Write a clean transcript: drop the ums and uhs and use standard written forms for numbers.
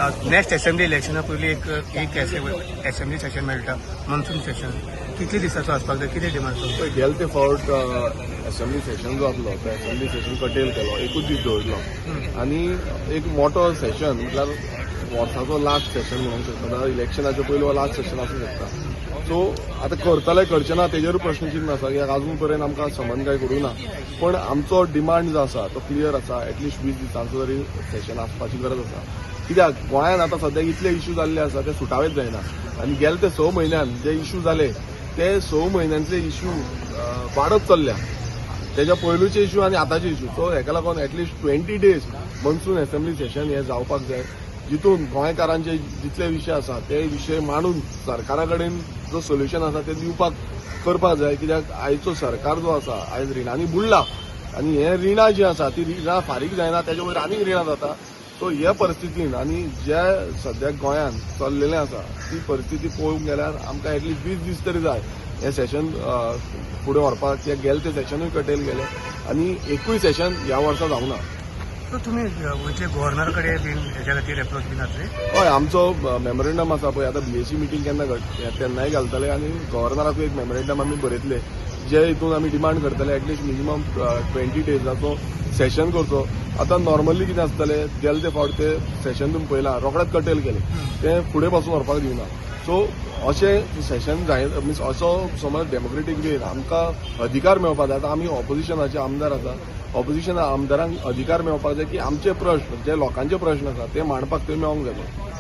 Next assembly इलेक्शना पयलीं एक एक असेंब्ली सेशन मेळटा, मॉन्सून सेशन. कितले दिसाचो आसपाक जाय? कितें डिमांड? पळय, गेले ते फावट असेंब्ली सेशन जो आसलो तो असेंब्ली सेशन कटेल केलो, एकूच दीस दवरलो आनी एक मोटो सेशन म्हटल्यार वर्साचो लास्ट सेशन म्हणूंक शकता. इलेक्शनाच्या पयलीं हो लास्ट सेशन आसूं शकता. सो आतां करतले करचे ना तेजेरूय प्रश्नचिन्ह आसा, कित्याक अजून पर्यंत आमकां समन काय करूंक ना. पण आमचो डिमांड जो आसा तो क्लियर आसा. एटलिस्ट 20 दिसांचो तरी सेशन आसपाची गरज आसा, कित्याक गोंयांत आतां सद्याक इतले इश्यू जाल्ले आसा, ते सुटावेच जायना आनी गेले ते 6 म्हयन्यान जे इश्यू जाले ते 6 म्हयन्यांतले इश्यू वाडत चल्ल्या, तेच्या पयलूचे इश्यू आनी आतांचे इश्यू. सो हेका लागून at least 20 days monsoon assembly session हे जावपाक जाय, जितून गोंयकारांचे जितले विशय आसा ते विशय मांडून सरकारा कडेन जो सोल्युशन आसा ते दिवपाक करपाक जाय. कित्याक आयचो सरकार जो आसा आयज रिणांनी बुडला आनी हे रिणां जीं आसा ती रिणां फारीक जायना, तेजे वयर आनीक रिणां जाता. सो हे परिस्थितीन आनी जे सद्याक गोंयांत चल्लेलें आसा ती परिस्थिती पळोवंक गेल्यार आमकां एटलिस्ट 20 दीस तरी जाय हें सेशन फुडें व्हरपाक, कित्याक गेले ते सेशनूय कटेल गेले आनी एकूय सेशन ह्या वर्सा जावंक ना. सो तुमी वयतले गव्हर्नर कडेन बीन हेच्या खातीर एप्रोच बीन जातले? हय, आमचो मेमोरेंडम आसा पळय. आतां बीएसी मिटींग केन्ना घड तेन्नाय घालतले आनी गव्हर्नराकूय एक मेमोरेंडम आमी बरयतले, जे हितून आमी डिमांड करतले एटलिस्ट मिनिमम 20 डेजाचो सेशन करचो. आतां नॉर्मली कितें आसतलें, गेले ते फावट ते सेशन तुमी पळयलां, रोखडेच कटेल केलें, तें फुडें पासून व्हरपाक दिवना. सो अशें सेशन जाय, मिन्स असो समज डेमोक्रेटीक वेन आमकां अधिकार मेळपाक जाय. आतां आमी ऑपोजिशनाचे आमदार आसा, ऑपोजिशन आमदारांक अधिकार मेळपाक जाय की आमचे प्रश्न, जे लोकांचे प्रश्न आसा, ते मांडपाक ते मेळोंक जाय.